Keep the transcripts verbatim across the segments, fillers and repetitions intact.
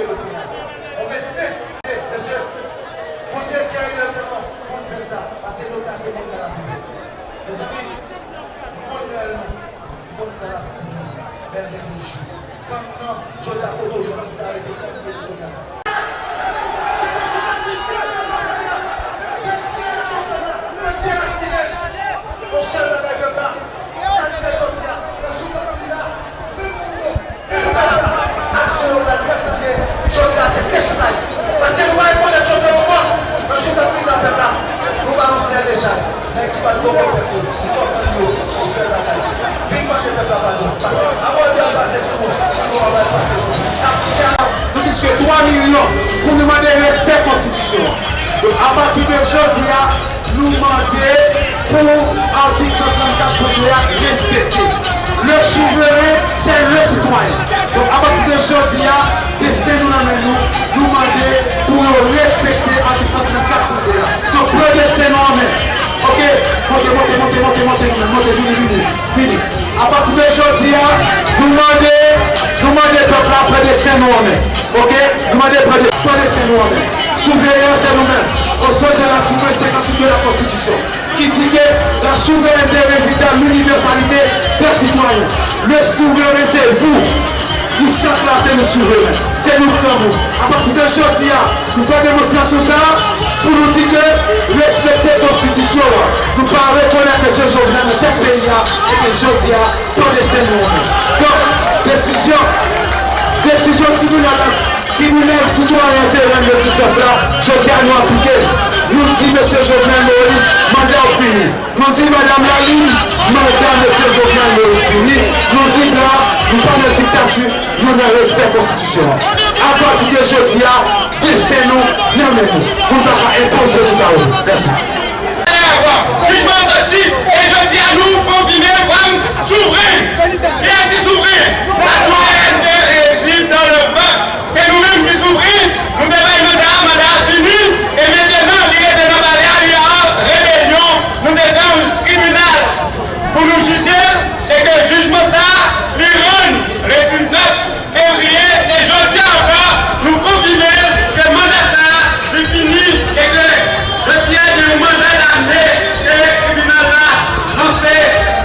On medsen, mesye, Bondye ki a yon devan pou n fè sa, paske nou ta se moun ka la prive. Mezanmi, m konn Nwèl nou, m konn sa n ap sibi, men l gen pou l jou. Gang nan, jodi a kote w jwenn misye arete, gang nan jodi a. Se te chita sou tè, se pa fè la. Pèp ki a jodi a, pèp derasinen. Yon sèl bagay pèp la, sa n fè jodi a, nan jou k ap vini la, menm moun yo, menm pèp la, aksyon yo pral prezante, jodi a se dechokay. Paske nou pa rekonèt Jovenel ankò, nan jou k ap vini la pèp la, nou ba yon sèl mesaj. Nèg ki pa t bò kote pèp yo, ti kòk moun yo, yon sèl bagay. Vin mande pèp la padon. Pase, abòne al pase sou nou, nou pral pase sou nou. N ap kite a. Nou plis ke twa milyon pou nou mande respè konstitisyon an. Donk, apati de jodi a, nou mande pou atik san trannkat pwen de a respekte. Le souverain, c'est le citoyen. Donk, apati de jodi a, desten nou nan men nou, nou mande pou yo respekte atik san trannkat pwen de a. Donk, pran desten nou an men. Oke? Monte, monte, monte, monte, monte, nou menm, monte, vini, vini, vini. Apati de jodi a, nou mande, nou mande pèp la pran desten nou an men. Oke? Nou mande pran de-, pran desten nou an men. Souveren an se nou menm. Au sein de l'article cinquante-huit de la Constitution, ki di ke la souveraineté réside dans l'universalité des citoyens. Le souverain, c'est vous. Nou chak la, se nou souveren. Se nou k granmoun. Apati de jodi a, nou fè demonstrasyon sa a pou nou di ke respekte konstitisyon an. Nou pa rekonèt mesye Jovenel nan tèt peyi a, epi jodi a, pran desten nou an men. Donk, desizyon, desizyon tribinal la, tribinal sitwayen an te rann le diznèf la, jodi a nou aplike l. Nou di mesye Jovenel Moïse, manda w fini. Nou di madanm Lalime, manda mesye Jovenel Moïse fini. Nou di blan, nou pa nan diktati, nou nan respè konstitisyon an. Apati de jodi a, desten nou nan men nou. Moun pa ka enpoze nou sa yo. Mèsi. Jijman soti, e jodi a nou konfime fòm souvren. Kiyès ki souvren? La souveraineté réside dans le peuple. Se nou menm ki souvren. Nou te bay manda a, manda a fini, e mentenan li rete nan palè a, li an rebelyon. Nou te fè yon tribinal pou nou jije l, e ke jijman sa a, li rann le diznèf fevriye, e jodi a ankò, nou konfime ke manda sa a, li fini, e ke jodi a, gen yon manda dame ke tribinal la lanse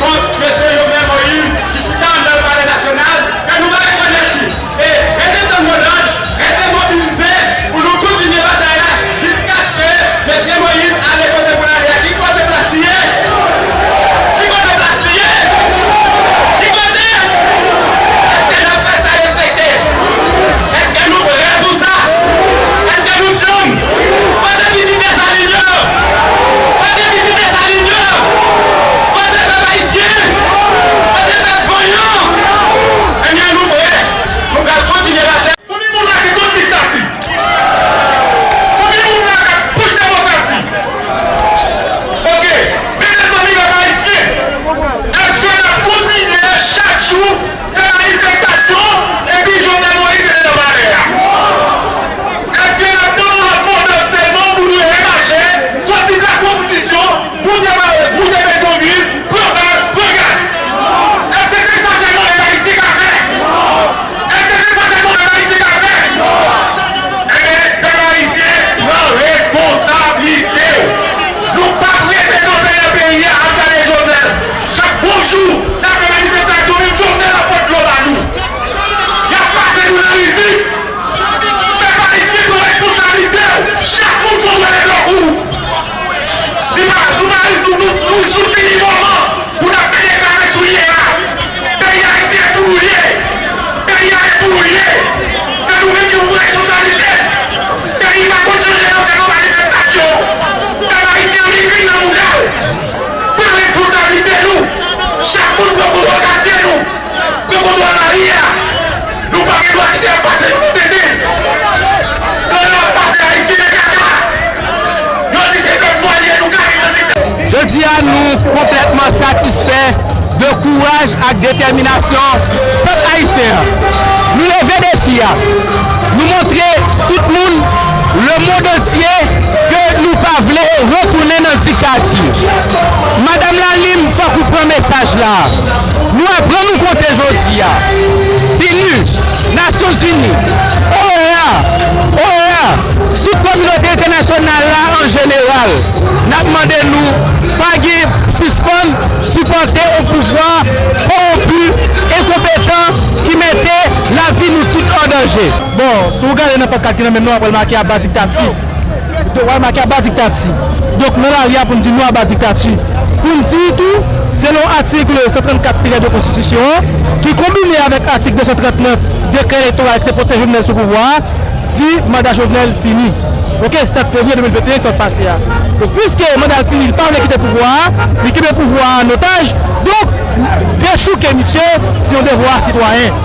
kont mesye Jovenel Moïse, ki chita anndan palè nasyonal, ke nou pa rekonèt li. E rete tann modòd, rete mobilize pou nou kontinye batay la jiskaske mesye Moïse ale kote pou l ale a. Ki kote plas li ye? Ki kote plas li ye? Ki kote? Èske n ap fè sa respekte? Èske nou prè pou sa? Èske nou djanm? Kote pitit Desalin yo? Kote pitit Desalin yo? Kote pèp ayisyen? Kote pèp vanyan? Ebyen, nou prè. Nou pral kontinye batay. Konbyen moun la ki kont diktati? Konbyen moun la k ap pou demokrasi? Oke. Men mezanmi, pèp ayisyen, èske n ap kontinye chak jou fè manifestasyon epi Jovenel Moïse rete nan palè a? Èske n ap tann yon lòt modòd sèlman pou nou remache soti plas Konstitisyon, moute Petyonvil, pran bal, pran gaz? Èske se sa sèlman pèp ayisyen ka fè? Èske se sa sèlman pèp ayisyen ka fè? Ebyen, pèp ayisyen, pran responsablite w. Nou p ap rete kanpe nan peyi a ap gade Jovenel. Chak bon jou, n ap fè manifestasyon, menm Jovenel ap pot dlo ba nou. Y ap pase nou nan rizik. Pèp ayisyen, pran responsablite w. Chak moun kontwole dwòg ou. Li pa, nou pa, nou, nou, nou, nou fini moman pou n ap mete kare sou lye a. Peyi Ayiti e pou nou l ye. Peyi a e pou nou l ye. Se nou menm ki pou pran responsablite. Peyi pa konn chanje nan sèlman manifestasyon. Pèp ayisyen, ann ekri nan mouda w. Pran responsablite nou. Chak moun pran kontwòl katye nou. Pran kontwòl lari a. Nou pa gen dwa kite y ap pase nou nan tete. Lè y ap pase Ayisyen nan kaka. Yo di se pèp nwa n ye, nou ka viv nan dikta. Jodi a, nou konplètman satisfè de kouraj ak detèminasyon pèp ayisyen an. Nou leve defi a. Nou montre tout moun, lemonn antye, ke nou pa vle retounen nan diktati. Madanm Lalime, fòk ou pran mesaj la. Nou aprann ou konte jodi a. BINUH, Nasyonzini, O E A, Jeneral, n ap mande nou pa gen sispann sipòte yon pouvwa kowonpi, enkonpetan ki mete lavi nou tout an danje. Bon, si w gade nan pankat ki nan men nou, w ap wè l make aba diktati. W ap wè l make aba diktati. Donk, nan lari a pou n di nou aba diktati. Pou n di tou, selon atik san trannkat tirè de konstitisyon an, ki konbine avèk atik de san trannèf dekrè elektoral ki te pote Jovenel sou pouvwa a, di manda Jovenel fini. Oke, sèt fevriye de mil venteyen k sot pase a. Donk, piske manda l fini, li pa vle kite pouvwa a, li kenbe pouvwa a an otaj, donk, dechouke misye, se yon devwa sitwayen.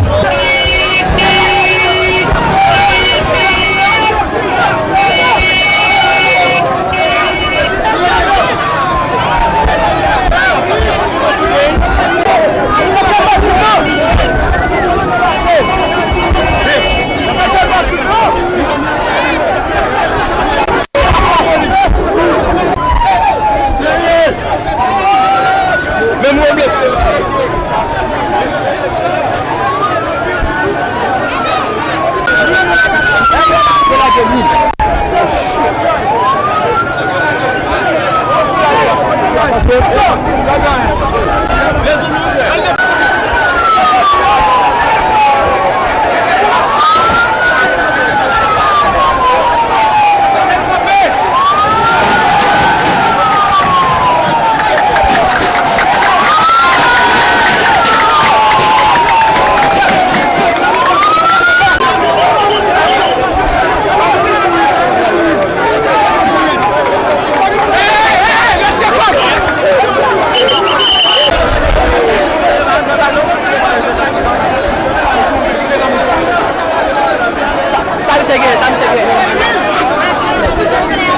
Sa misye gen, sa misye gen.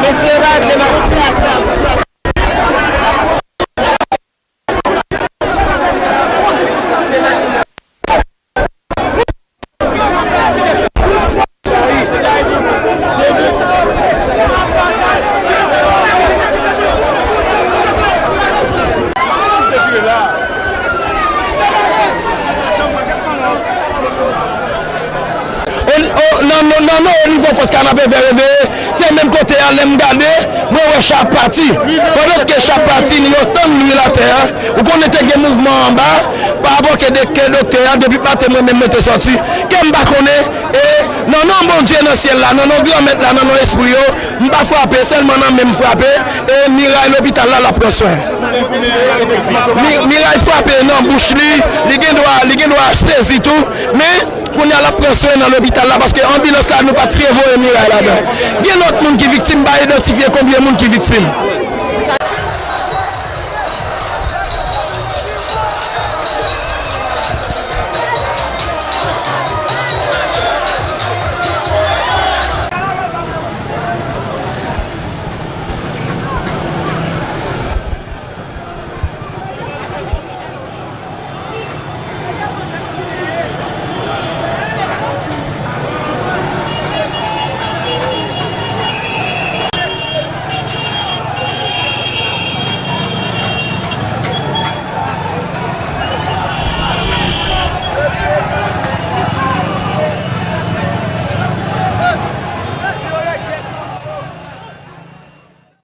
Mesye, pa demach. O, o, nan, nan, nan, nan, o nivo fòs Kanapevè reveye, se menm kote a, lè m gade, mwen wè cha ap pati. Pandan ke cha ap pati, yo tann lwil atè a. Ou konnen te gen mouvman anba, pa rapò ke de, ke doktè a, depi maten mwen menm mwen te sòti. Ke m pa konnen, e nan non Bondye nan syèl la, nan non Granmèt la, nan non espri yo, m pa frape, sèlman nan men m frape, e miray lopital la, l ap pran swen. Mi-, miray frape nan bouch li, li gen dwa, li gen dwa sezi tou, men kounye a l ap pran swen nan lopital la, paske anbilans la, nou pa t rive voye miray ladan. Gen lòt moun ki viktim, pa idantifye konbyen moun ki viktim.